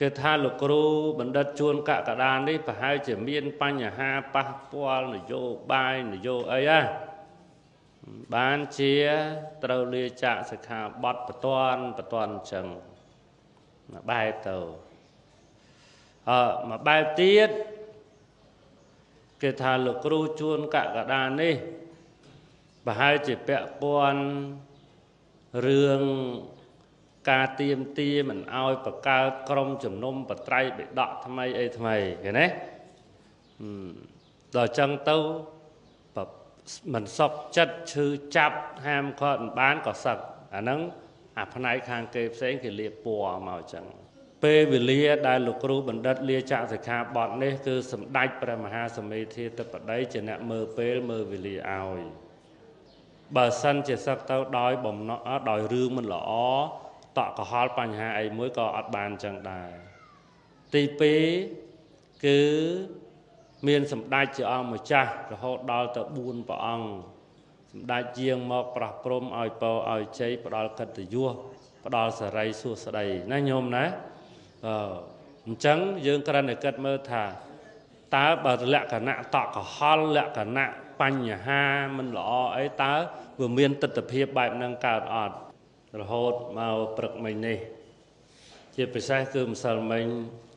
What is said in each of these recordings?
គេថាលោកគ្រូបណ្ឌិតជួនកកដានេះប្រហែលជាមានបញ្ហាប៉ះពាល់នយោបាយនយោអីហ៎បានជាត្រូវលាចាកសិក្ខាបទបន្ទាន់បន្ទាន់អញ្ចឹងមួយបែបទៅមួយបែបទៀតគេថាលោកគ្រូជួនកកដានេះប្រហែលជាពាក់ព័ន្ធរឿងការទៀមទាមិនឲ្យបង្កើតក្រុមជំនុំបត្រៃបិដកថ្មីអីថ្មីឃើញទេដល់ចឹងទៅមិនសុខចិត្តឈឺចាប់ហាមគាត់មិនបានក៏សឹកអាហ្នឹងអាផ្នែកខាងគេផ្សេងគេលាបពណ៌មកចឹងពេលវេលាដែលលោកគ្រូបណ្ឌិតលាចាកសិក្ខាបទនេះគឺសម្ដេចព្រះមហាសមេធាធិបតីជាអ្នកមើលពេលមើលវេលាឲ្យបើសិនជាសឹកទៅដោយបំណងដោយរឿងមិនល្អតក់កុហលបញ្ហាអីមួយក៏អត់បានចឹងដែរទី2គឺមានសម្ដេចជាអង្គម្ចាស់រហូតដល់ទៅ4ព្រះអង្គសម្ដេចយាងមកប្រោះព្រំឲ្យពរឲ្យជ័យផ្ដល់កិត្តិយសផ្ដល់សិរីសួស្តីណាញោមណាអញ្ចឹងយើងគ្រាន់តែគិតមើលថាតើបើលក្ខណៈតក់កុហលលក្ខណៈបញ្ហាមិនល្អអីតើវាមានទិដ្ឋភាពបែបហ្នឹងកើតអត់រហូតមកព្រឹកមិញនេះជាពិសេសគឺម្សិលមិញ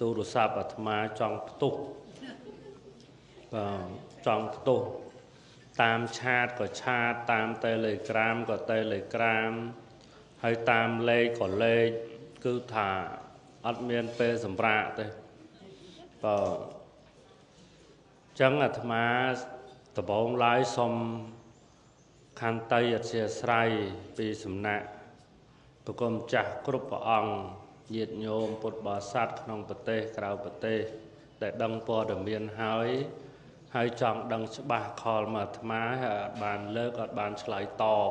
ទូរស័ព្ទអាត្មាចង់ផ្ទុះបាទចង់ផ្ទុះតាមឆាតក៏ឆាតតាម Telegram ក៏ Telegram ហើយតាមលេខក៏លេខគឺថាអត់មានពេលសម្រាកទេបាទចឹងអាត្មាដំបូងឡើយសុំខន្តីអធ្យាស្រ័យពីសំណាក់ប្រគុណម្ចាស់គ្រប់ព្រះអង្គញាតិញោមពុទ្ធបរិស័ទក្នុងប្រទេសក្រៅប្រទេសដែលដឹងព័ត៌មានហើយហើយចង់ដឹងច្បាស់ខលមកអាត្មាហើយអត់បានលើកអត់បានឆ្លើយតប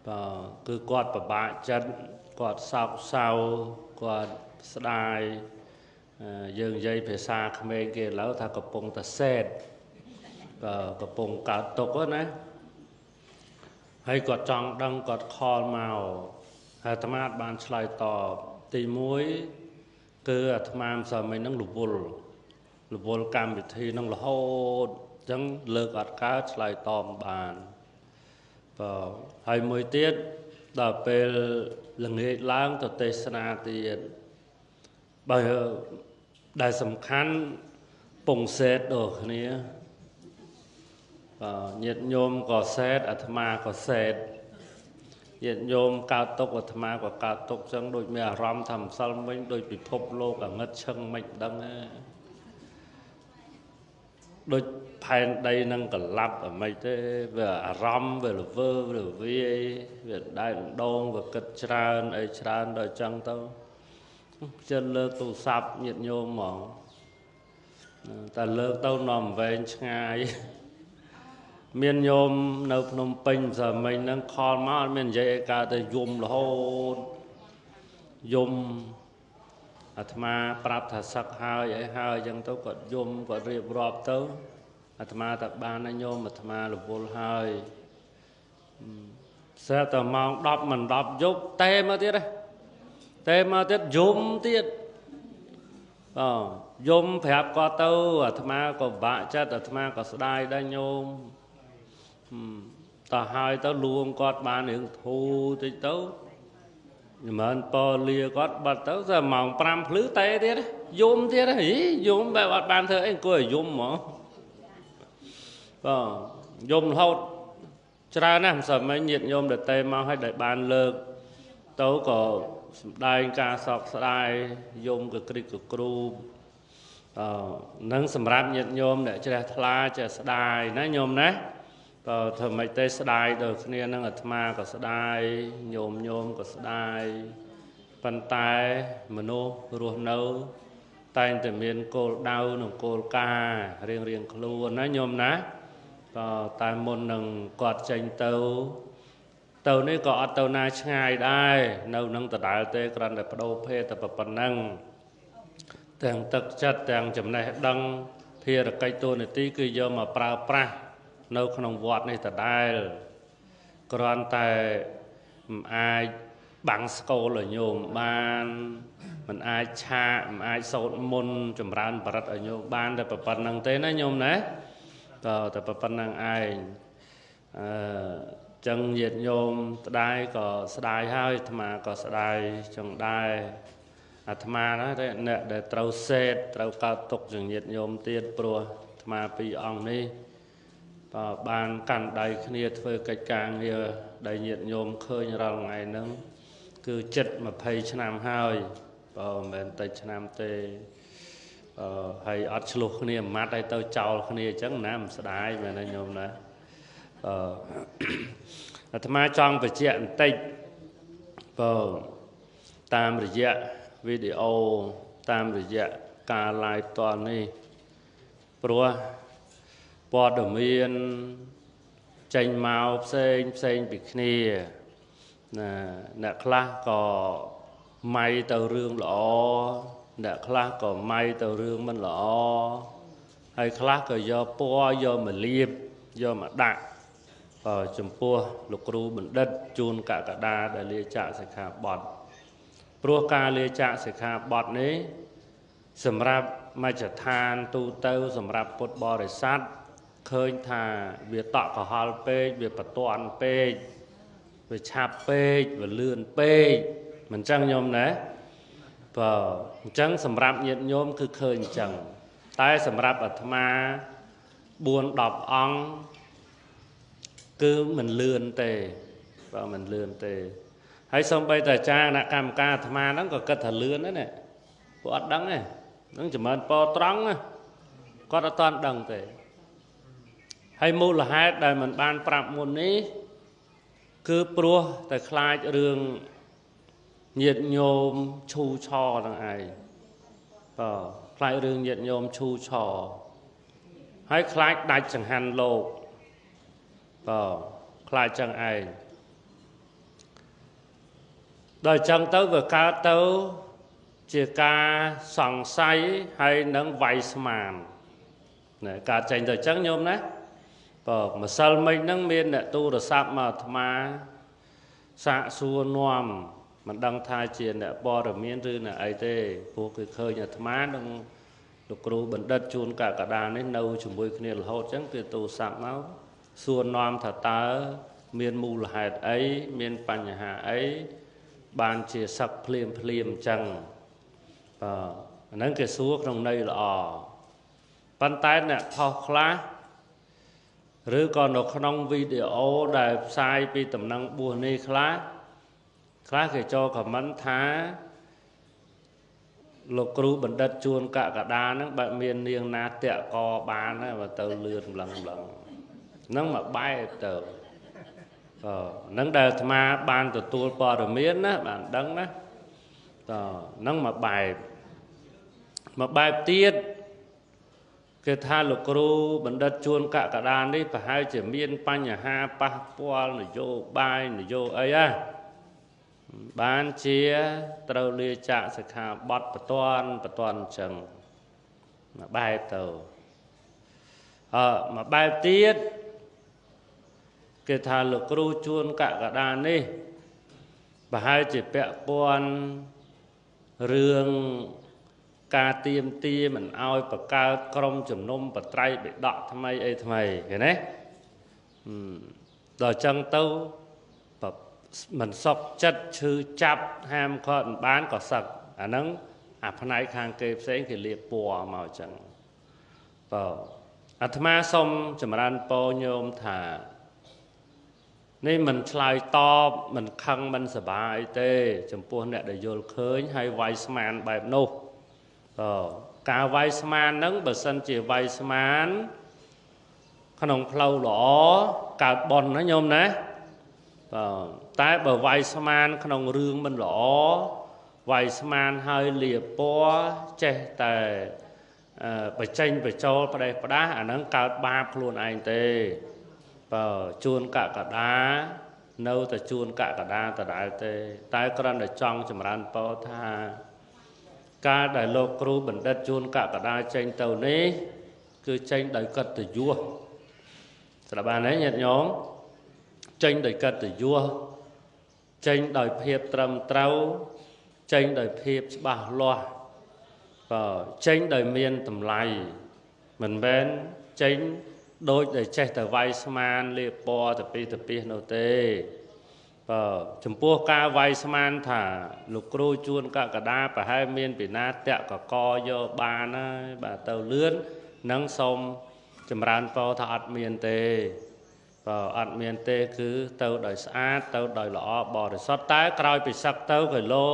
បាទគឺគាត់ពិបាកចិត្តគាត់សោកសៅគាត់ស្ដាយយើងនិយាយភាសាក្មេងគេឥឡូវថាកំពុងតែសេតបាទកំពុងកើតទុក្ខណាហើយគាត់ចង់ដឹងគាត់ខលមកហើយអាត្មាអត់បានឆ្លើយតបទី1គឺអាត្មាម្សិលមិញហ្នឹងរវល់កម្មវិធីហ្នឹងរហូតអញ្ចឹងលើកអត់កើតឆ្លើយតបបានបាទហើយមួយទៀតដល់ពេលល្ងាចឡើងទៅទេសនាទៀតបើដែលសំខាន់ពងសេតដល់គ្នាបាទញាតិញោមក៏សេតអាត្មាក៏សេតញាតិញោមកើតទុកអាត្មាក៏កើតទុកចឹងដូចមានអារម្មណ៍ថាម្សិលមិញដូចពិភពលោកអាងឹតឈឹងមិនដឹងទេដូចផែនដីនឹងកលាប់អ្មិនទេវាអារម្មណ៍វាល្វើវាវាយវាដែកដងវាគិតច្រើនអីច្រើនដល់ចឹងទៅចិត្តលើកទូរស័ព្ទញាតិញោមហ្មងតែលើកទៅនាំវែងឆ្ងាយមានញោមនៅភ្នំពេញម្សិលមិញហ្នឹងខលមកអត់មាននិយាយអីកើតទៅយំរហូតយំអាត្មាប្រាប់ថាសឹកហើយអីហើយអញ្ចឹងទៅគាត់យំគាត់រៀបរាប់ទៅអាត្មាតែបានណាញោមអាត្មារវល់ហើយស្រាប់តែម៉ោង10មិន10យប់តែមកទៀតទេមកទៀតយំទៀតបាទយំប្រាប់គាត់ទៅអាត្មាក៏បាក់ចិត្តអាត្មាក៏ស្ដាយដែរញោមតើហើយទៅលួងគាត់បានរឿងធូរតិចទៅមិនពលាគាត់បាត់ទៅតែម៉ោង5ភ្លឺតែទៀតយំទៀតហីយំបែបអត់បានធ្វើអីអង្គុយឲ្យយំហ្មងបាទយំរហូតច្រើនណាស់មិនសមញាតិញោមដែលតែមកឲ្យដែលបានលើកទៅក៏សម្ដែងការសោកស្ដាយយំក៏គ្រិចក៏គ្រូនឹងសម្រាប់ញាតិញោមអ្នកជ្រះថ្លាចេះស្ដាយណាញោមណាបើធ្វើម៉េចទេស្ដាយដល់គ្នានឹងអាត្មាក៏ស្ដាយញោមញោមក៏ស្ដាយប៉ុន្តែមនុស្សរស់នៅតែងតែមានគោលដៅនិងគោលការណ៍រៀងរៀងខ្លួនណាញោមណាបើតែមុននឹងគាត់ចេញទៅនេះក៏អត់ទៅណាឆ្ងាយដែរនៅនឹងដដែលទេគ្រាន់តែបដូរភេទតែប៉ុណ្ណឹងទាំងទឹកចិត្តទាំងចំណេះដឹងភារកិច្ចតួនាទីគឺយកមកប្រើប្រាស់នៅក្នុងវត្តនេះដដែលគ្រាន់តែមិនអាចបាំងស្កូលឲ្យញោមបាន មិនអាចឆាកមិនអាចសូត្រមន្តចម្រើនបរិត្តឲ្យញោមបានតែប៉ុណ្្នឹងទេណាញោមណាតើតែប៉ុណ្្នឹងឯងអឺចឹងញាតិញោមស្ដាយក៏ស្ដាយហើយអាត្មាក៏ស្ដាយចឹងដែរអាត្មាណាអ្នកដែលត្រូវសេតត្រូវកើតទុកជាញាតិញោមទៀតព្រោះអាត្មាពីរអង្គនេះបើបានកាន់ដៃគ្នាធ្វើកិច្ចការងារដែលញាតិញោមឃើញរាល់ថ្ងៃហ្នឹងគឺជិត20ឆ្នាំហើយបើមិនមែនតិចឆ្នាំទេអឺហើយអត់ឆ្លោះគ្នាមួយម៉ាត់ហើយទៅចោលគ្នាអញ្ចឹងណាមិនស្ដាយមែនទេញោមណាអឺអាត្មាចង់បញ្ជាក់បន្តិចបើតាមរយៈវីដេអូតាមរយៈការ live ផ្ទាល់នេះព្រោះព័ត៌មានចេញមកផ្សេងផ្សេងពីគ្នាណាអ្នកខ្លះក៏ម៉ៃទៅរឿងល្អអ្នកខ្លះក៏ម៉ៃទៅរឿងមិនល្អហើយខ្លះក៏យកពណ៌យកមកលាបយកមកដាក់បើចំពោះលោកគ្រូបណ្ឌិតជួនកកដាដែលលាចាកសិក្ខាបទព្រោះការលាចាកសិក្ខាបទនេះសម្រាប់មជ្ឈដ្ឋានទូទៅសម្រាប់ពុទ្ធបរិស័ទឃើញថាវាតក់ក្រហល់ពេកវាបន្ទាន់ពេកវាឆាប់ពេកវាលឿនពេកមិនចឹងញោមណាបើអញ្ចឹងសម្រាប់ញាតិញោមគឺឃើញអញ្ចឹងតែសម្រាប់អាត្មា4 10អង្គគឺមិនលឿនទេបើមិនលឿនទេហើយសូម្បីតែអាចារ្យគណៈកម្មការអាត្មាហ្នឹងក៏គិតថាលឿនដែរណាពួកអត់ដឹងទេហ្នឹងចម្រើនពរត្រង់ណាគាត់អត់ទាន់ដឹងទេហើយមូលហេតុដែលមិនបានប្រាប់មុននេះគឺព្រោះតែខ្លាចរឿងញាតិញោមឈូឆរហ្នឹងឯងបើខ្លាចរឿងញាតិញោមឈូឆរហើយខ្លាចដាច់ចង្ហាន់លោកបើខ្លាចចឹងឯងដល់ចឹងទៅវាកើតទៅជាការសង្ស័យហើយនឹងវាយស្មានណាកើតចេញទៅចឹងញោមណាបើម្សិលមិញហ្នឹងមានអ្នកទូរស័ព្ទមកអាត្មាសាកសួរនាំមិនដឹងថាជាអ្នកព័ត៌មានឬអ្នកអីទេព្រោះគឺឃើញអាត្មានិងលោកគ្រូបណ្ឌិតជួនកកដានេះនៅជាមួយគ្នារហូតចឹងគឺទូរស័ព្ទមកសួរនាំថាតើមានមូលហេតុអីមានបញ្ហាអីបានជាសឹកភ្លាមភ្លាមចឹងបើអាហ្នឹងគេសួរក្នុងន័យល្អប៉ុន្តែអ្នកផុសខ្លះឬក៏នៅក្នុងវីដេអូដែលផ្សាយពីតំណែងបួសនេះខ្លះខ្លះគេចូលខមមិនថាលោកគ្រូបណ្ឌិតជួនកកដាហ្នឹងបើមាននាងណាតាក់កបានហើយបើទៅលឿនម្លឹងម្លឹងហ្នឹងមកបែបទៅអឺហ្នឹងដែលអាត្មាបានទទួលព័ត៌មានណាបានដឹងណាតហ្នឹងមកបែបមកបែបទៀតគេថាលោកគ្រូបណ្ឌិតជួនកកដានេះប្រហែលជាមានបញ្ហាប៉ះពាល់នយោបាយនយោអីហ៎បានជាត្រូវលាចាកសិក្ខាបទបន្ទាន់បន្ទាន់អញ្ចឹងមកបែបទៅអឺមកបែបទៀតគេថាលោកគ្រូជួនកកដានេះប្រហែលជាពាក់ព័ន្ធរឿងការទៀមទាមិនឲ្យបង្កើតក្រុមជំនុំបត្រៃបិដកថ្មីអីថ្មីឃើញទេដល់ចឹងទៅមិនសុខចិត្តឈឺចាប់ហាមគាត់មិនបានក៏សឹកអាហ្នឹងអាផ្នែកខាងគេផ្សេងគេលាបពណ៌មកចឹងបើអាត្មាសូមចម្រើនពរញោមថានេះមិនឆ្លើយតបមិនខឹងមិនសប្បាយទេចំពោះអ្នកដែលយល់ឃើញហើយវាយស្មានបែបនោះបើការវាយស្មានហ្នឹងបើសិនជាវាយស្មានក្នុងផ្លូវល្អកើតបុណ្យណាញោមណាបើតែបើវាយស្មានក្នុងរឿងមិនល្អវាយស្មានហើយលាពណ៌ចេះតែបញ្ចេញបញ្ចូលផ្ដេសផ្ដាស់អាហ្នឹងកើតបាបខ្លួនឯងទេបើជួនកកដានៅតែជួនកកដាដដែលទេតែគ្រាន់តែចង់ចម្រើនពរថាការដែលលោកគ្រូបណ្ឌិតជួនកកដាចេញទៅនេះគឺចេញដោយកិត្តិយសស្រាប់បានទេញាតិញោមចេញដោយកិត្តិយសចេញដោយភាពត្រឹមត្រូវ ចេញដោយភាពច្បាស់លាស់បាទចេញដោយមានតម្លៃមិនមែនចេញដូចដែលចេះតែវាយស្មានលាបពណ៌ទៅពីទៅពីនោះទេបាទចំពោះការវាយស្មានថាលោកគ្រូជួនកកដាប្រហែលមានពីណាតាក់កកយកបានហើយបាទទៅលឿននឹងសូមចម្រើនពរថាអត់មានទេបាទអត់មានទេគឺទៅដោយស្អាតទៅដោយល្អបរិសុទ្ធតែក្រោយពីសឹកទៅគីឡូ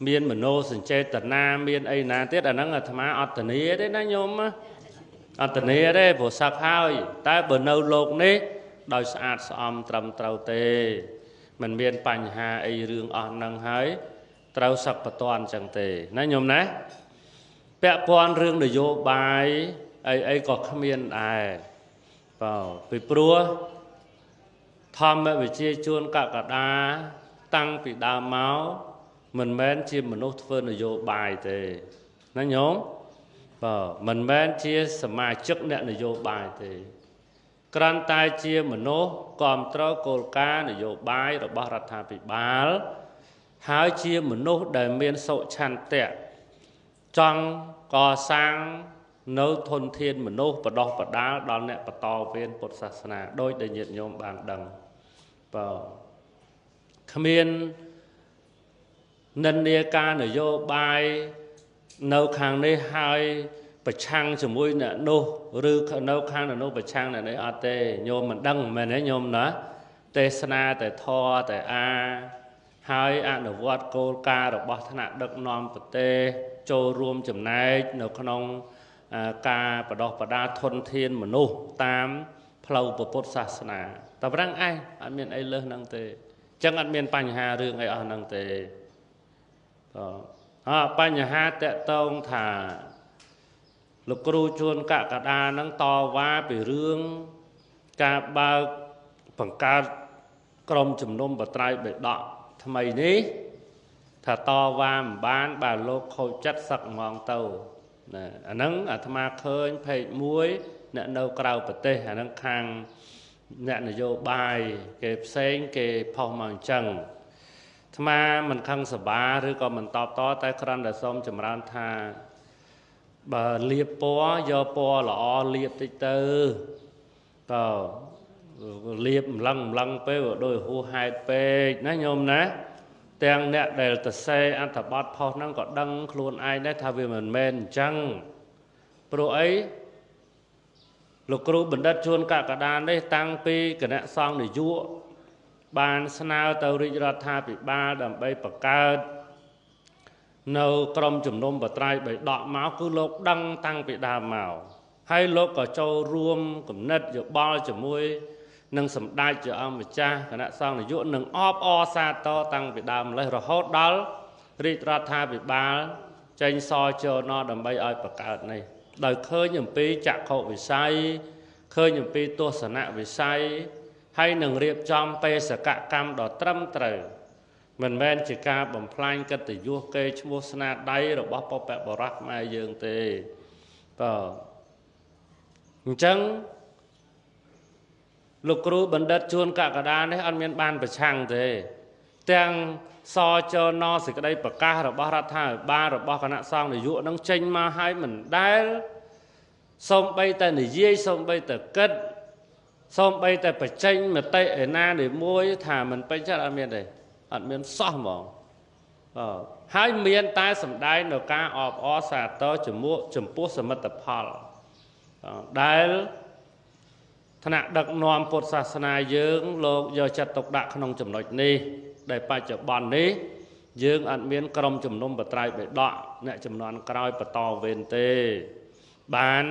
មានមโนសញ្ចេតនាមានអីណាទៀតអាហ្នឹងអាត្មាអត់ធានាទេណាញោមអត់ធានាទេព្រោះសឹកហើយតែបើនៅលោកនេះដោយស្អាតស្អំត្រឹមត្រូវទេមិនមានបញ្ហាអីរឿងអស់ហ្នឹងហើយត្រូវសឹកបន្ទាន់អញ្ចឹងទេណាញោមណាពាក់ព័ន្ធរឿងនយោបាយអីអីក៏គ្មានដែរបាទពីព្រោះធម្មវិជ្ជាជួនកកដាតាំងពីដើមមកមិនមែនជាមនុស្សធ្វើនយោបាយទេណាញោមបាទមិនមែនជាសមាជិកអ្នកនយោបាយទេគ្រាន់តែជាមនុស្សគ្រប់គ្រងគោលការណ៍នយោបាយរបស់រដ្ឋាភិបាលហើយជាមនុស្សដែលមានសុឆន្ទៈចង់កសាងនៅធនធានមនុស្សបដោះបដាលដល់អ្នកបន្តវេនពុទ្ធសាសនាដោយដែលញាតិញោមបានដឹងបាទគ្មាននិន្នាការនយោបាយនៅខាងនេះហើយប្រឆាំងជាមួយអ្នកនោះឬនៅខាងនោះប្រឆាំងអ្នកនេះអត់ទេញោមមិនដឹងមែនទេញោមណាទេសនាតែធម៌តែអាហើយអនុវត្តគោលការណ៍របស់ថ្នាក់ដឹកនាំប្រទេសចូលរួមចំណែកនៅក្នុងការបដោះបដាធនធានមនុស្សតាមផ្លូវពុទ្ធសាសនាតែប៉ុណ្ណឹងឯងអត់មានអីលើសហ្នឹងទេអញ្ចឹងអត់មានបញ្ហារឿងអីអស់ហ្នឹងទេបាទបញ្ហាតកតងថាលោកគ្រូជួនកកដានឹងតវ៉ាពីរឿងការបើកបង្កើតក្រុមជំនុំបត្រៃបិដកថ្មីនេះថាតវ៉ាមិនបានបាទលោកខូចចិត្តសឹកហ្មងទៅណាអាហ្នឹងអាត្មាឃើញផេកមួយអ្នកនៅក្រៅប្រទេសអាហ្នឹងខាងអ្នកនយោបាយគេផ្សេងគេផុសមកអញ្ចឹងអាត្មាមិនខឹងសបាឬក៏មិនតបតតែគ្រាន់តែសូមចម្រើនថាបើលាបពណ៌យកពណ៌ល្អលាបតិចទៅតើលាបម្លឹងម្លឹងពេកដោយហួសហេតុពេកណាញោមណាទាំងអ្នកដែលទៅសេអត្ថបទផុសហ្នឹងក៏ដឹងខ្លួនឯងដែរថាវាមិនមែនអញ្ចឹងព្រោះអីលោកគ្រូបណ្ឌិតជួនកកដានេះតាំងពីគណៈសង្ឃនាយកបានស្នើទៅរាជរដ្ឋាភិបាលដើម្បីបង្កើតនៅក្រុមជំនុំបត្រៃបិដកមកគឺលោកដឹងតាំងពីដើមមកហើយលោកក៏ចូលរួមគំនិតយោបល់ជាមួយនឹងសម្ដេចជាអង្គម្ចាស់គណៈសង្ឃនាយកនឹងអបអរសាទរតាំងពីដើមម្ល៉េះរហូតដល់រាជរដ្ឋាភិបាលចេញសជនដើម្បីឲ្យបង្កើតនេះដោយឃើញអំពីចក្ខុវិស័យឃើញអំពីទស្សនវិស័យហើយនឹងរៀបចំបេសកកម្មដ៏ត្រឹមត្រូវមិនមែនជាការបំផ្លាញកិត្តិយសកេរ្តិ៍ឈ្មោះស្នាដៃរបស់បុព្វបុរសខ្មែរយើងទេបាទអញ្ចឹងលោកគ្រូបណ្ឌិតជួនកកដានេះអត់មានបានប្រឆាំងទេទាំងសចនសេចក្តីប្រកាសរបស់រដ្ឋាភិបាលរបស់គណៈសង្ឃនាយកនឹងចេញមកឲ្យមិនដែលសូម្បីតែនិយាយសូម្បីតែគិតសូម្បីតែបញ្ចេញមតិឯណានេះមួយថាមិនពេញចិត្តអត់មានទេអត់មានសោះហ្មងបាទហើយមានតែសម្ដែងនៅការអបអរសាទរចំពោះសមិទ្ធផលដែលថ្នាក់ដឹកនាំពុទ្ធសាសនាយើងលោកយកចិត្តទុកដាក់ក្នុងចំណុចនេះដែលបច្ចុប្បន្ននេះយើងអត់មានក្រុមជំនុំបត្រៃបិដកអ្នកចំនួនក្រោយបន្តវេនទេបាន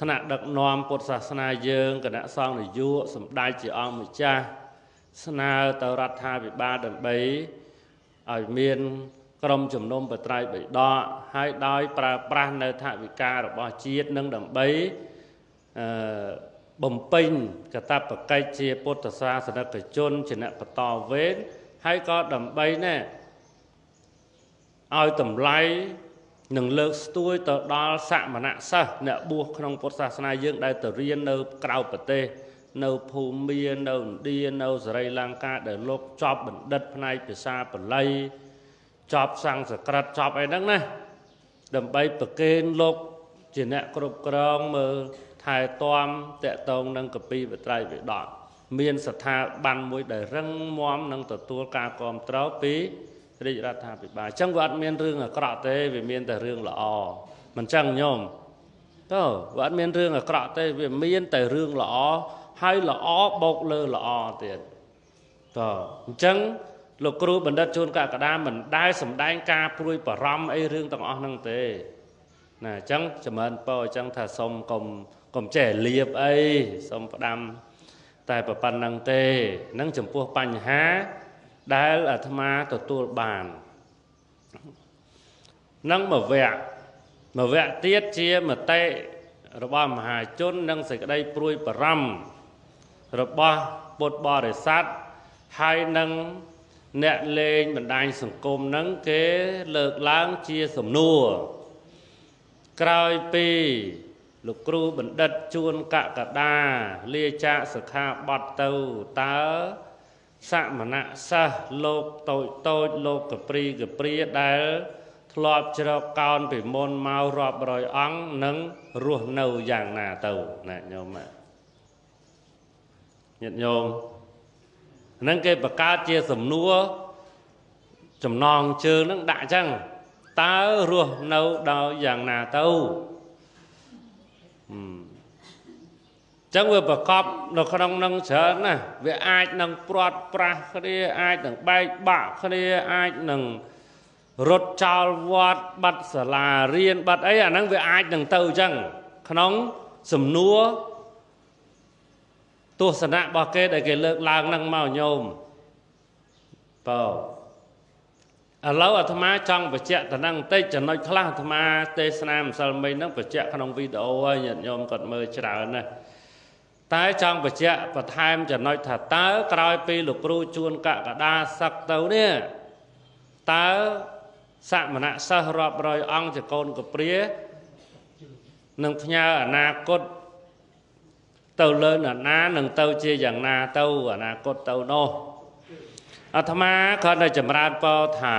ថ្នាក់ដឹកនាំពុទ្ធសាសនាយើងគណៈសង្ឃនាយកសម្ដេចជាអង្គម្ចាស់ស្នើទៅរដ្ឋាភិបាលដើម្បីឲ្យមានក្រុមជំនុំបត្រៃបិដកហើយដោយប្រើប្រាស់នៅថវិការបស់ជាតិនឹងដើម្បីបំពេញកាតព្វកិច្ចជាពុទ្ធសាសនិកជនជាអ្នកបន្តវេនហើយក៏ដើម្បីណែឲ្យតម្លៃនឹងលើកស្ទួយទៅដល់សមណសិស្សអ្នកបួសក្នុងពុទ្ធសាសនាយើងដែលទៅរៀននៅក្រៅប្រទេស នៅភូមានៅឥណ្ឌានៅសេរីលង្កាដែលលោកចប់បណ្ឌិតផ្នែកភាសាបាលីចប់សំស្ក្រឹតចប់អីហ្នឹងណាដើម្បីប្រគេនលោកជាអ្នកគ្រប់គ្រងមើលថែទាំតកតងនឹងកពីបត្រៃបិដកមានស្ថាប័នមួយដែលរឹងមាំនិងទទួលការគ្រប់គ្រងពីរាជរដ្ឋាភិបាលអញ្ចឹងវាអត់មានរឿងអាក្រក់ទេវាមានតែរឿងល្អមិនចឹងញោមទៅវាអត់មានរឿងអាក្រក់ទេវាមានតែរឿងល្អហើយល្អបូកលើល្អទៀតតើអញ្ចឹងលោកគ្រូបណ្ឌិតជួនកក្កដាមិនដែលសម្ដែងការព្រួយបារម្ភអីរឿងទាំងអស់ហ្នឹងទេណាអញ្ចឹងចម្រើនពរអញ្ចឹងថាសុំកុំចេះលៀបអីសុំផ្ដាំតែប៉ុណ្្នឹងទេនឹងចំពោះបញ្ហាដែលអាត្មាទទួលបាននឹងមួយវគ្គទៀតជាមតិរបស់មហាជននិងសេចក្តីព្រួយបារម្ភរបស់ពុទ្ធបរិស័ទហើយនឹងអ្នកលេងបណ្ដាញសង្គមនឹងគេលើកឡើងជាសំណួរក្រោយពីលោកគ្រូបណ្ឌិតជួនកក្កដាលាចាកសិក្ខាបទទៅតើសមណៈសិស្សលោកតូចតូចលោកកព្រីកព្រាដែលធ្លាប់ជ្រកកោនពីមុនមករាប់រយអង្គនឹងរស់នៅយ៉ាងណាទៅណាញោមញាតិញោមហ្នឹងគេបង្កើតជាសំណួរចំណងជើងហ្នឹងដាក់អញ្ចឹងតើរស់នៅដោយយ៉ាងណាទៅចឹងវាប្រកបនៅក្នុងនឹងច្រើនណាស់វាអាចនឹងព្រាត់ប្រាសគ្នាអាចនឹងបែកបាក់គ្នាអាចនឹងរត់ចោលវត្តបាត់សាលារៀនបាត់អីអាហ្នឹងវាអាចនឹងទៅចឹងក្នុងសំណួរទស្សនៈរបស់គេដែលគេលើកឡើងហ្នឹងមកញោមបើឥឡូវអាត្មាចង់បញ្ជាក់តំណែងបន្តិចចំណុចខ្លះអាត្មាទេសនាម្សិលមិញហ្នឹងបញ្ជាក់ក្នុងវីដេអូហើយញាតិញោមគាត់មើលច្រើនណាស់តែចង់បញ្ជាក់បន្ថែមចំណុចថាតើក្រោយពីលោកគ្រូជួនកក្កដាសឹកទៅនេះតើសមណៈសិស្សរាប់រយអង្គជាកូនកព្រានឹងផ្ញើអនាគតទៅលើនរណានឹងទៅជាយ៉ាងណាទៅអនាគតទៅនោះអាត្មាគាត់នៅចម្រើនពរថា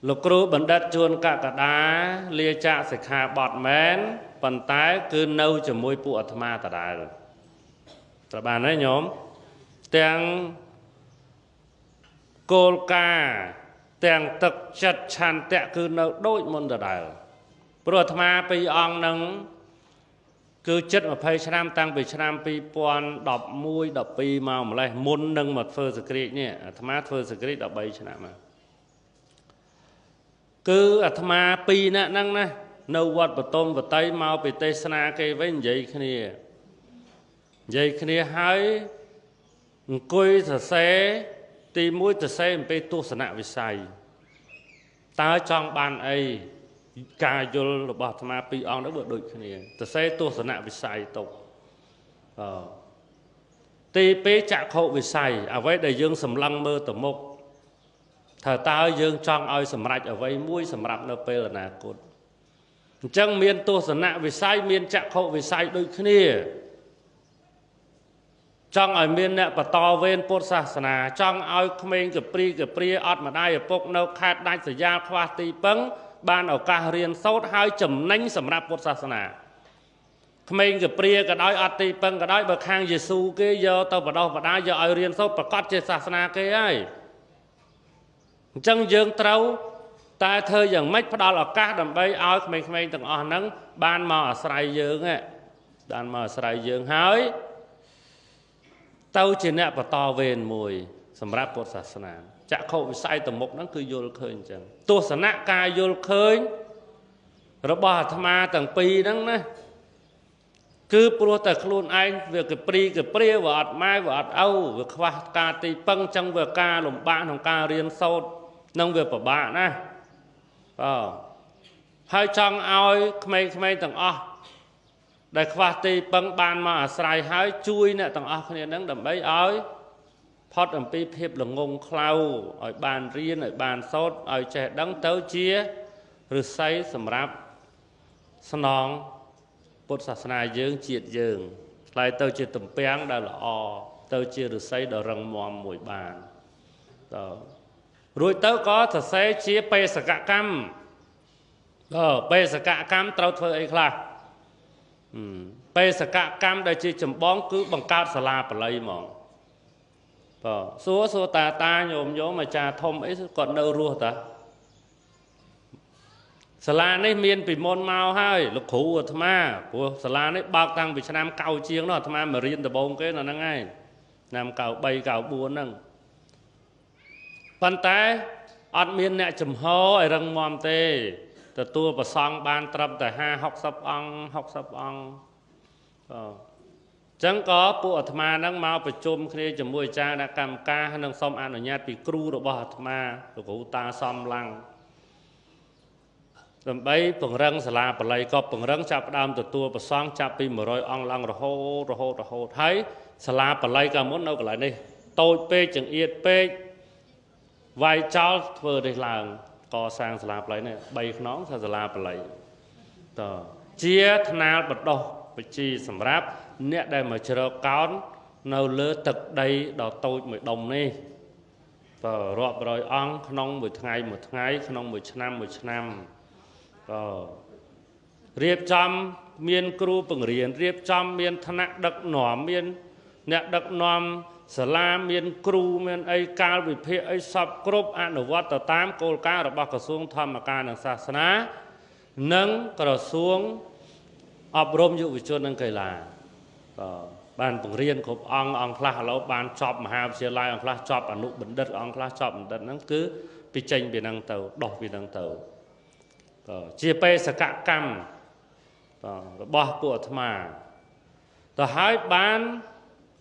លោកគ្រូបណ្ឌិតជួនកក្កដាលាចាកសិក្ខាបទមែនប៉ុន្តែគឺនៅជាមួយពួកអាត្មាដដែលត្រូវបានទេញោមទាំងគោលការណ៍ទាំងទឹកចិត្តឆន្ទៈគឺនៅដូចមុនដដែលព្រោះអាត្មាពីរអង្គនឹងគឺជិត20ឆ្នាំតាំងពីឆ្នាំ2011 12មកម្លេះមុននឹងមកធ្វើសក្រិចនេះអាត្មាធ្វើសក្រិច13ឆ្នាំមកគឺអាត្មាពីរនាក់ហ្នឹងណានៅវត្តបតុមវតីមកពីទេសនាគេវិញនិយាយគ្នាហើយអង្គុយសរសេរទី1សរសេរអំពីទស្សនវិស័យតើចង់បានអីការយល់របស់អាត្មាពីរអង្គនោះវាដូចគ្នាសរសេរទស្សនវិស័យទុកទី2ចក្ខុវិស័យអ្វីដែលយើងសម្លឹងមើលទៅមុខថាតើយើងចង់ឲ្យសម្រេចអ្វីមួយសម្រាប់នៅពេលអនាគតអញ្ចឹងមានទស្សនវិស័យមានចក្ខុវិស័យដូចគ្នាចង់ឲ្យមានអ្នកបន្តវេនពុទ្ធសាសនាចង់ឲ្យក្មេងកព្រីកព្រាអត់ម្ដាយឪពុកនៅខេត្តដាច់ស្រយាលខ្វះទីពឹងបានឱកាសរៀនសូត្រហើយចំណេញសម្រាប់ពុទ្ធសាសនាក្មេងកព្រាក៏ដោយអត់ទីពឹងក៏ដោយបើខាងយេស៊ូគេយកទៅបដោះបដាយកឲ្យរៀនសូត្រប្រកាសជាសាសនាគេហើយអញ្ចឹងយើងត្រូវតែធ្វើយ៉ាងម៉េចផ្ដល់ឱកាសដើម្បីឲ្យក្មេងៗទាំងអស់ហ្នឹងបានមកអាស្រ័យយើងបានមកអាស្រ័យយើងហើយទៅជាអ្នកបន្តវេនមួយសម្រាប់ពុទ្ធសាសនាចក្ខុវិស័យទៅមុខហ្នឹងគឺយល់ឃើញអញ្ចឹងទស្សនៈការយល់ឃើញរបស់អាត្មាទាំងពីរហ្នឹងណាគឺព្រោះតែខ្លួនឯងវាកព្រីកព្រាវាអត់ម៉ែវាអត់ឪវាខ្វះការទីពឹងអញ្ចឹងវាការលំបាកក្នុងការរៀនសូត្រនឹងវាពិបាកណាស់បាទហើយចង់ឲ្យក្មេងៗទាំងអស់ដែលខ្វះទីពឹងបានមកអាស្រ័យហើយជួយអ្នកទាំងអស់គ្នានឹងដើម្បីឲ្យផុតអំពីភាពល្ងងខ្លៅឲ្យបានរៀនឲ្យបានសូត្រឲ្យចេះដឹងទៅជាឫស្សីសម្រាប់ស្នងពុទ្ធសាសនាយើងជាតិយើង ក្លាយទៅជាទំពាំងដែលល្អទៅជាឫស្សីដ៏រឹងមាំមួយបានតើរួចទៅក៏សរសេរជាបេសកកម្មបេសកកម្មត្រូវធ្វើអីខ្លះបេសកកម្មដែលជាចម្បងគឺបង្កើតសាលាបាលីហ្មងបាទសួរតាតាញោមញោមអាចារ្យធំអីគាត់នៅរស់តាសាលានេះមានពីមុនមកហើយលោកគ្រូអាត្មាព្រោះសាលានេះបើកតាំងពីឆ្នាំ9ជាងនោះអាត្មាមករៀនដំបូងគេនៅហ្នឹងឯងឆ្នាំ93 94ហ្នឹងប៉ុន្តែអត់មានអ្នកចំហឲ្យរឹងមាំទេទទួលប្រសង់បានត្រឹមតែ50 60អង្គ60អង្គបាទចឹងក៏ពួកអាត្មាហ្នឹងមកប្រជុំគ្នាជាមួយអាចារ្យអ្នកកម្មការនិងសូមអនុញ្ញាតពីគ្រូរបស់អាត្មាលោកគ្រូតាសំឡាំងដើម្បីពង្រឹងសាលាបាលីក៏ពង្រឹងចាប់ផ្ដើមទទួលប្រសង់ចាប់ពី100អង្គឡើងរហូតរហូតរហូតហើយសាលាបាលីកាលមុននៅកន្លែងនេះតូចពេកចង្អៀតពេកវាយចោលធ្វើនេះឡើងកសាងសាលាបាលីនេះ3ខ្នងសាលាបាលីតជាថ្នាលបណ្ដុះវិជ្ជាសម្រាប់អ្នកដែលមកជ្រកកោននៅលើទឹកដីដ៏តូចមួយដុំនេះតរាប់រយអង្គក្នុងមួយថ្ងៃមួយថ្ងៃក្នុងមួយឆ្នាំមួយឆ្នាំតរៀបចំមានគ្រូបង្រៀនរៀបចំមានថ្នាក់ដឹកនាំមានអ្នកដឹកនាំសាលាមានគ្រូមានអីកាលវិភាគអីសពគ្រប់អនុវត្តទៅតាមគោលការណ៍របស់ក្រសួងធម្មការនិងសាសនានិងក្រសួងអប់រំយុវជននិងកីឡាបានបង្រៀនគ្រប់អង្គអង្គខ្លះឥឡូវបានចប់មហាវិទ្យាល័យអង្គខ្លះចប់អនុបណ្ឌិតអង្គខ្លះចប់បណ្ឌិតហ្នឹងគឺពីចេញពីហ្នឹងទៅដោះពីហ្នឹងទៅជាបេសកកម្មរបស់ពួកអាត្មាទៅហើយបាន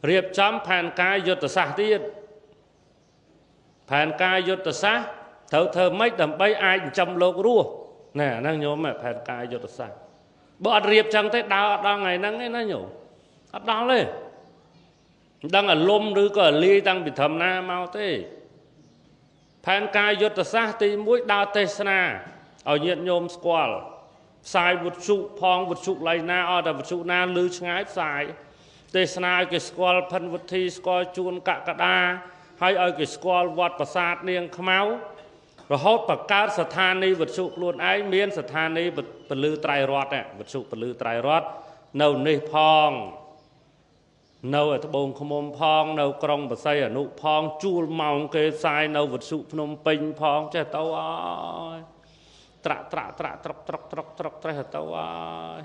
រៀបចំផែនការយុទ្ធសាស្ត្រទៀតផែនការយុទ្ធសាស្ត្រត្រូវធ្វើម៉េចដើម្បីអាចចិញ្ចឹមលោករស់ណែហ្នឹងញោមផែនការយុទ្ធសាស្ត្របើអត់រៀបចឹងទេដើរអត់ដល់ថ្ងៃហ្នឹងទេណាញោមអត់ដល់ទេមិនដឹងអាលំឬក៏អាលាយតាំងពីត្រឹមណាមកទេផែនការយុទ្ធសាស្ត្រទី1ដើរទេសនាឲ្យញាតិញោមស្គាល់ផ្សាយវត្ថុផងវត្ថុឡៃណាអត់តែវត្ថុណាលឺឆ្ងាយផ្សាយទេសនាឲ្យគេស្គាល់ផិនវុធីស្គាល់ជួនកកដាហើយឲ្យគេស្គាល់វត្តប្រាសាទនាងខ្មៅរហូតបង្កើតស្ថានីយ៍វិទ្យុខ្លួនឯងមានស្ថានីយ៍ពលឺត្រៃរតន៍វិទ្យុពលឺត្រៃរតន៍នៅនេះផងនៅឯត្បូងឃ្មុំផងនៅក្រុងបរសៃអនុផងជួលម៉ោងគេផ្សាយនៅវិទ្យុភ្នំពេញផងចេះទៅអើយត្រាក់ត្រាក់ត្រាក់ត្រុកត្រុកត្រុកត្រុកត្រេះទៅអើយ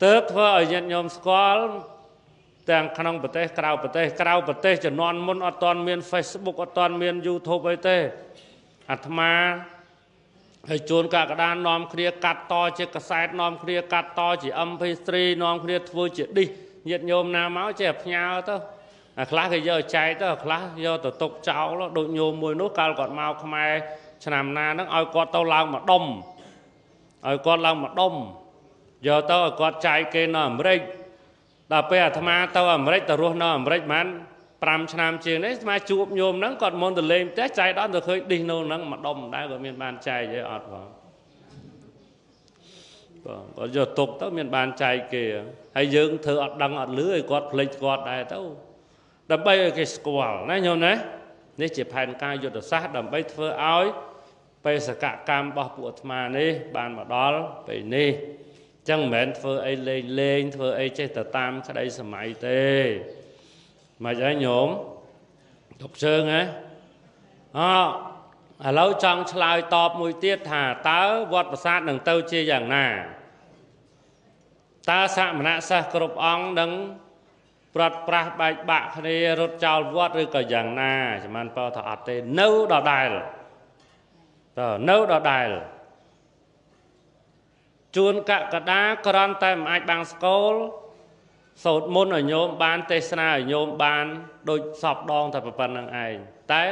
ទើបធ្វើឲ្យញាតិញោមស្គាល់ទាំងក្នុងប្រទេសក្រៅប្រទេសក្រៅប្រទេសជំនាន់មុនអត់ទាន់មាន Facebook អត់ទាន់មាន YouTube អីទេអាត្មាហើយជួនកកដានាំគ្នាកាត់តជាកាសែតនាំគ្នាកាត់តជា MP3 នាំគ្នាធ្វើជាឌីសញាតិញោមណាមកចេះផ្ញើទៅអាខ្លះគេយកចែកទៅអាខ្លះយកទៅទុកចោលដូចញោមមួយនោះកាលគាត់មកខ្មែរឆ្នាំណាហ្នឹងឲ្យគាត់ទៅឡើងមកដុំឲ្យគាត់ឡើងមកដុំយកទៅឲ្យគាត់ចែកគេនៅអាមេរិកដល់ពេលអាត្មាទៅអាមេរិកទៅរស់នៅអាមេរិកប្រហែល5ឆ្នាំជាងនេះអាត្មាជួបញោមហ្នឹងគាត់មុនទៅលេងផ្ទះចែកដល់ទៅឃើញឌីសនៅហ្នឹងមកដុំដែរគាត់មានបានចែកអីអត់ផងបាទគាត់យកទុកទៅមានបានចែកគេហើយយើងធ្វើអត់ដឹងអត់លឺឲ្យគាត់ភ្លេចគាត់ដែរទៅដើម្បីឲ្យគេស្គាល់ណាញោមណានេះជាផែនការយុទ្ធសាស្ត្រដើម្បីធ្វើឲ្យបេសកកម្មរបស់ពួកអាត្មានេះបានមកដល់ពេលនេះចឹងមិនមែនធ្វើអីលេងលេងធ្វើអីចេះតែតាមក្តីសម័យទេមិនអីញោមទុកជើងហ៎អឥឡូវចង់ឆ្លើយតបមួយទៀតថាតើវត្តប្រាសាទនឹងទៅជាយ៉ាងណាតើសមណសិស្សគ្រប់អង្គនឹងប្រត់ប្រាស់បែកបាក់គ្នារត់ចោលវត្តឬក៏យ៉ាងណាចាំបានបើថាអត់ទេនៅដដែលតើនៅដដែលជួនកកដាគ្រាន់តែមិនអាចបាំងស្កូលសូត្រមន្តឲ្យញោមបានទេសនាឲ្យញោមបានដូចសពដងតែប៉ុណ្្នឹងឯងតែ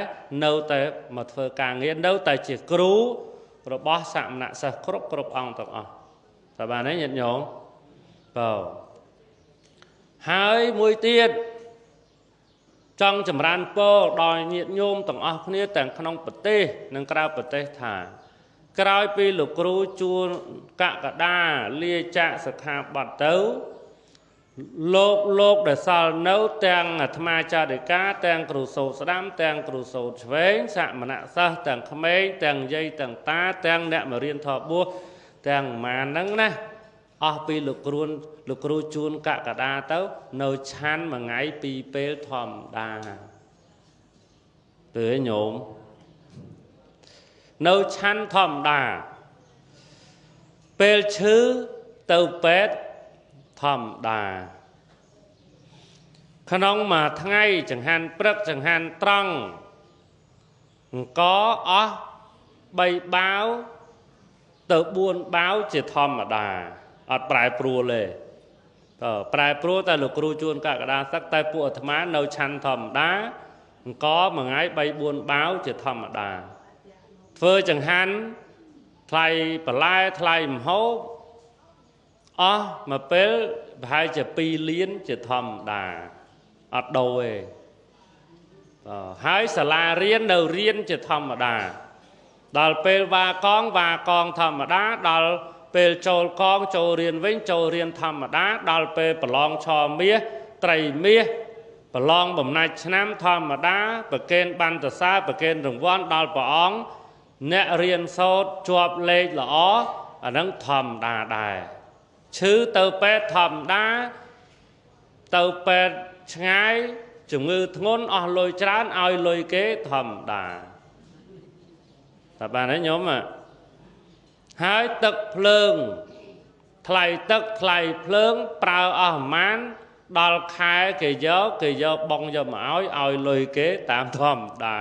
នៅតែមកធ្វើការងារនៅតែជាគ្រូរបស់សមណសិស្សគ្រប់គ្រប់អង្គទាំងអស់តើបានទេញាតិញោមបាទហើយមួយទៀតចង់ចម្រើនពរដល់ញាតិញោមទាំងអស់គ្នាទាំងក្នុងប្រទេសនិងក្រៅប្រទេសថាក្រោយពីលោកគ្រូជួនកកដាលាចាកសិក្ខាបទទៅ លោកដែលសល់នៅទាំងអាត្មាចារិកាទាំងគ្រូសូត្រស្ដាំទាំងគ្រូសូត្រឆ្វេងសមណសិស្សទាំងក្មេងទាំងយាយទាំងតាទាំងអ្នកមករៀនធម៌បួសទាំងម៉ានហ្នឹងណាអស់ពីលោកគ្រូជួនកកដាទៅនៅឆាន់មួយថ្ងៃពីរពេលធម្មតាទេញោមនៅឆាន់ធម្មតាពេលឈឺទៅពេទ្យធម្មតាក្នុងមួយថ្ងៃចង្ហាន់ព្រឹកចង្ហាន់ត្រង់អង្គអស់3បាវទៅ4បាវជាធម្មតាអត់ប្រែប្រួលទេប្រែប្រួលតែលោកគ្រូជួនកកដាសឹកតែពួកអាត្មានៅឆាន់ធម្មតាអង្គមួយថ្ងៃ3 4បាវជាធម្មតាធ្វើចង្ហាន់ថ្លៃបន្លែថ្លៃម្ហូបអស់មួយពេលប្រហែលជា2លានជាធម្មតាអត់ដូរទេហើយសាលារៀននៅរៀនជាធម្មតាដល់ពេលវ៉ាកងវ៉ាកងធម្មតាដល់ពេលចូលកងចូលរៀនវិញចូលរៀនធម្មតាដល់ពេលប្រឡងឆមាសត្រីមាសប្រឡងបំណាច់ឆ្នាំធម្មតាប្រកេនបានសរសើរប្រកេនរង្វាន់ដល់ព្រះអង្គអ្នករៀនសូត្រជាប់លេខល្អអាហ្នឹងធម្មតាដែរឈឺទៅពេទ្យធម្មតាទៅពេទ្យឆ្ងាយជំងឺធ្ងន់អស់លុយច្រើនឲ្យលុយគេធម្មតាតែបានទេញោមហើយទឹកភ្លើងថ្លៃទឹកថ្លៃភ្លើងប្រើអស់ប្រមាណដល់ខែគេយកបងយកមកឲ្យលុយគេតាមធម្មតា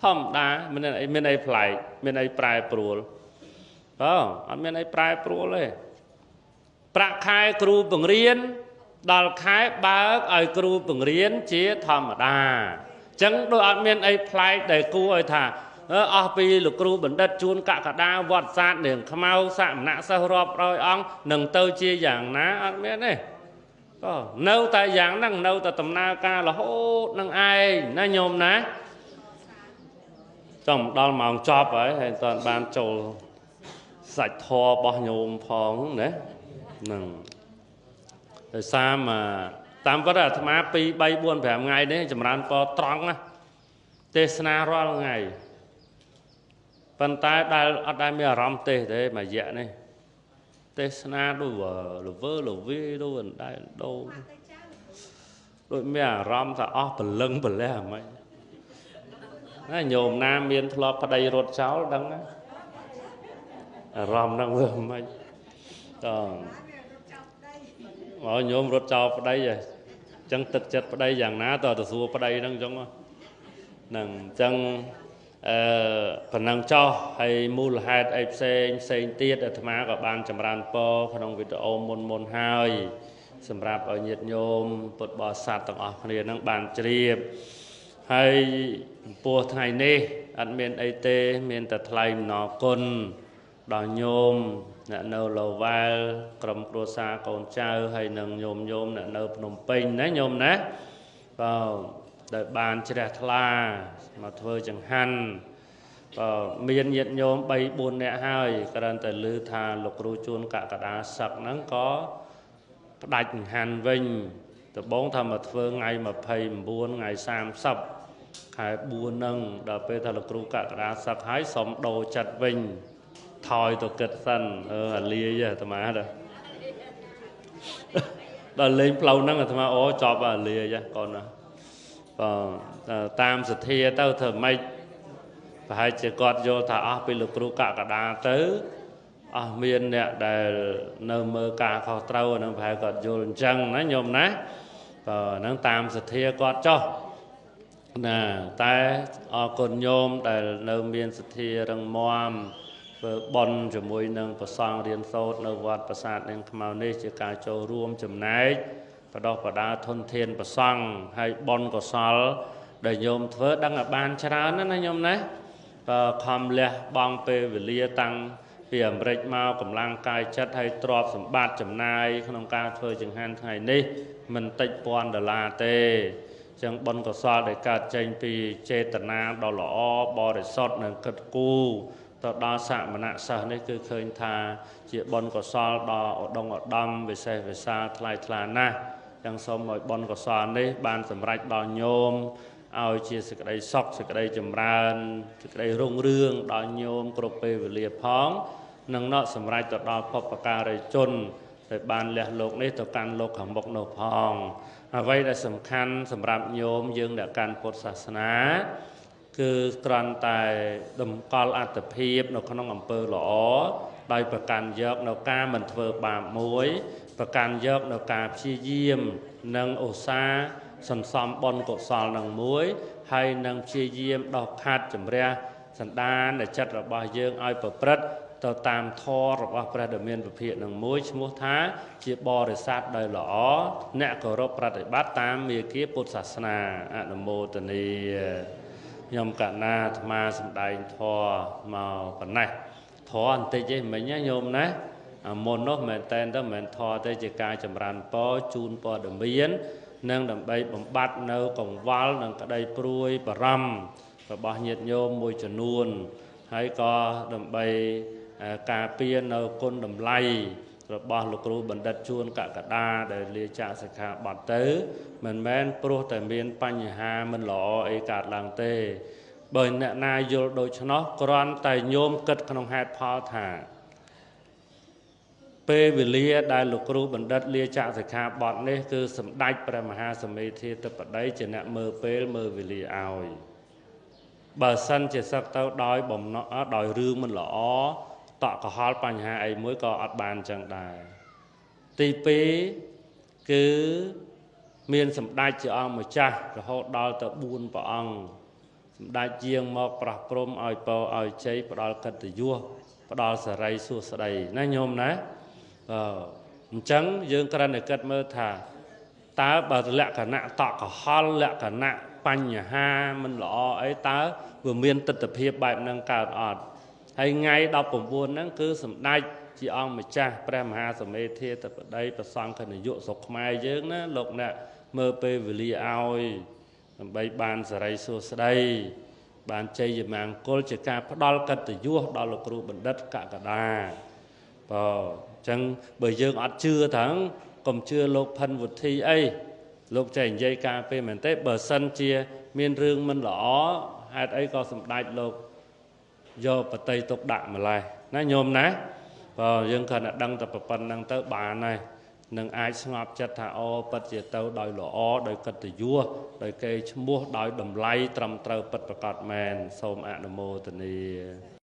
ធម្មតាមានអីប្លែកមានអីប្រែប្រួលអត់មានអីប្រែប្រួលទេប្រាក់ខែគ្រូបង្រៀនដល់ខែបើកឲ្យគ្រូបង្រៀនជាធម្មតាអញ្ចឹងដូចអត់មានអីប្លែកដែលគួរឲ្យថាអស់ពីលោកគ្រូបណ្ឌិតជួនកកដាវត្តសាស្ត្រនាងខ្មៅសមណសិស្សរាប់រយអង្គនឹងទៅជាយ៉ាងណាអត់មានទេក៏នៅតែយ៉ាងហ្នឹងនៅតែដំណើរការរហូតនឹងឯងណាញោមណាចង់ដល់ម៉ោងចប់ហើយហើយតើបានចូលសាច់ធម៌របស់ញោមផងណាហ្នឹងដោយសារតាមពិតអាត្មា2 3 4 5ថ្ងៃនេះចម្រើនពរត្រង់ណាទេសនារាល់ថ្ងៃប៉ុន្តែដែលអត់ដែលមានអារម្មណ៍ទេសទេមួយរយៈនេះទេសនាដូចលវើលវាដូចអណ្ដែតដូងដូចមានអារម្មណ៍ថាអស់ព្រលឹងព្រលះហ្មងណាញោមណាមានធ្លាប់ប្តីរត់ចោលដឹងណាអារម្មណ៍ហ្នឹងវាមិនតមកញោមរត់ចោលប្តីហ៎អញ្ចឹងទឹកចិត្តប្តីយ៉ាងណាតទៅសួរប្តីហ្នឹងអញ្ចឹងហ្នឹងអញ្ចឹងប៉ុណ្ណឹងចោះហើយមូលហេតុអីផ្សេងផ្សេងទៀតអាត្មាក៏បានចម្រើនពរក្នុងវីដេអូមុនហើយសម្រាប់ឲ្យញាតិញោមពុទ្ធបរិស័ទទាំងអស់គ្នានឹងបានជ្រាបហើយចំពោះថ្ងៃនេះអត់មានអីទេមានតែថ្លែងអំណរគុណដល់ញោមអ្នកនៅឡវ៉ែលក្រុមគ្រួសារកូនចៅហើយនិងញោមអ្នកនៅភ្នំពេញណាញោមណាបាទដែលបានជ្រះថ្លាមកធ្វើចង្ហាន់បាទមានញាតិញោម3 4នាក់ហើយគ្រាន់តែឮថាលោកគ្រូជួនកកដាសឹកហ្នឹងក៏ផ្ដាច់ចង្ហាន់វិញដំបូងថាមកធ្វើថ្ងៃ29ថ្ងៃ30ខែ4ហ្នឹងដល់ពេលថាលោកគ្រូកកដាសឹកហើយសុំដូរចិត្តវិញថយទៅគិតសិនអាលាយអាត្មាដល់លេងផ្លូវហ្នឹងអាត្មាអូចប់អាលាយកូនណាបាទតាមសទ្ធាទៅធ្វើម៉េចប្រហែលជាគាត់យល់ថាអស់ពីលោកគ្រូកកដាទៅអស់មានអ្នកដែលនៅមើលការខុសត្រូវអាហ្នឹងប្រហែលគាត់យល់អញ្ចឹងណាញោមណាបាទហ្នឹងតាមសទ្ធាគាត់ចុះណាតែអរគុណញោមដែលនៅមានសទ្ធារឹងមាំធ្វើបុណ្យជាមួយនឹងព្រះសង្ឃរៀនសូត្រនៅវត្តប្រាសាទនាងខ្មៅនេះជាការចូលរួមចំណែកបដោះបដាធនធានព្រះសង្ឃហើយបុណ្យកុសលដែលញោមធ្វើដឹងឲ្យបានច្រើនណាញោមណាបើខំលះបង់ពេលវេលាតាំងពីអាមេរិកមកកម្លាំងកាយចិត្តហើយទ្រព្យសម្បត្តិចំណាយក្នុងការធ្វើចង្ហាន់ថ្ងៃនេះមិនតិចពាន់ដុល្លារទេចឹងបុណ្យកុសលដែលកើតចេញពីចេតនាដ៏ល្អបរិសុទ្ធនិងគិតគូរ ទៅដល់សមណសិស្សនេះគឺឃើញថាជាបុណ្យកុសលដ៏ឧត្តមឧត្តមវិសេសវិសាលថ្លៃថ្លាណាស់ចឹងសូមឲ្យបុណ្យកុសលនេះបានសម្រេចដល់ញោមឲ្យជាសេចក្តីសុខសេចក្តីចម្រើនសេចក្តីរុងរឿងដល់ញោមគ្រប់ពេលវេលាផងនិងណសម្រេចទៅដល់បុព្វការីជនដែលបានលះលោកនេះទៅកាន់លោកខាងមុខនោះផងអ្វីដែលសំខាន់សម្រាប់ញោមយើងអ្នកកាន់ពុទ្ធសាសនាគឺគ្រាន់តែតម្កល់អត្តភាពនៅក្នុងអំពើល្អដោយប្រកាន់យកនៅការមិនធ្វើបាបមួយប្រកាន់យកនៅការព្យាយាមនិងឧស្សាហ៍សន្សំបុណ្យកុសលនឹងមួយហើយនឹងព្យាយាមដោះខាត់ជំរះសន្តាននៃចិត្តរបស់យើងឲ្យប្រព្រឹត្តទៅតាមធម៌របស់ព្រះដ៏មានវិភាកនឹងមួយឈ្មោះថាជាបរិស័ទដោយល្អអ្នកគោរពប្រតិបត្តិតាមមាគ៌ាពុទ្ធសាសនាអនុមោទនាខ្ញុំកណាអាត្មាសម្ដែងធម៌មកប៉ុណ្ណេះធម៌បន្តិចទេមិញណាញោមណាមុននោះមែនតែនទៅមិនមែនធម៌ទេជាការចម្រើនពរជូនព័ត៌មាននិងដើម្បីបំបត្តិនៅកង្វល់និងក្តីព្រួយបារម្ភរបស់ញាតិញោមមួយចំនួនហើយក៏ដើម្បីការពារនៅគុណតម្លៃរបស់លោកគ្រូបណ្ឌិតជួនកកដាដែលលាចាកសិក្ខាបទទៅមិនមែនព្រោះតែមានបញ្ហាមិនល្អអីកើតឡើងទេបើអ្នកណាយល់ដូច្នោះគ្រាន់តែញោមគិតក្នុងហេតុផលថាពេលវេលាដែលលោកគ្រូបណ្ឌិតលាចាកសិក្ខាបទនេះគឺសម្ដេចព្រះមហាសមេធាធិបតីជាអ្នកមើលពេលមើលវេលាឲ្យបើសិនជាសឹកទៅដោយបំណងដោយរឿងមិនល្អតក់កុហលបញ្ហាអីមួយក៏អត់បានចឹងដែរទី2គឺមានសម្ដេចជាអង្គម្ចាស់រហូតដល់ទៅ4ព្រះអង្គសម្ដេចយាងមកប្រោះព្រំឲ្យពរឲ្យជ័យផ្ដល់កិត្តិយសផ្ដល់សិរីសួស្តីណាញោមណាអញ្ចឹងយើងគ្រាន់តែគិតមើលថាតើបើលក្ខណៈតក់កុហលលក្ខណៈបញ្ហាមិនល្អអីតើវាមានទិដ្ឋភាពបែបហ្នឹងកើតអត់ហើយថ្ងៃ19ហ្នឹងគឺសម្ដេចជាអង្គម្ចាស់ព្រះមហាសមេធាធិបតីព្រះសង្ឃនាយកស្រុកខ្មែរយើងណាលោកអ្នកមើលពេលវេលាឲ្យដើម្បីបានសិរីសួស្តីបានជ័យមង្គលជាការផ្ដល់កិត្តិយសដល់លោកគ្រូបណ្ឌិតកកដាបើអញ្ចឹងបើយើងអត់ជឿថាកុំជឿលោកផិនវុធីអីលោកចេះនិយាយការពេលមែនទេបើសិនជាមានរឿងមិនល្អហេតុអីក៏សម្ដេចលោកយកបតីទុកដាក់ម្លេះណាញោមណាបើយើងគ្រាន់តែដឹងតែប៉ុណ្្នឹងទៅបានហើយនឹងអាចស្ងប់ចិត្តថាអូពិតជាទៅដោយល្អដោយកិត្តិយសដោយគេឈ្មោះដោយតម្លៃត្រឹមត្រូវពិតប្រាកដមែនសូមអនុមោទនា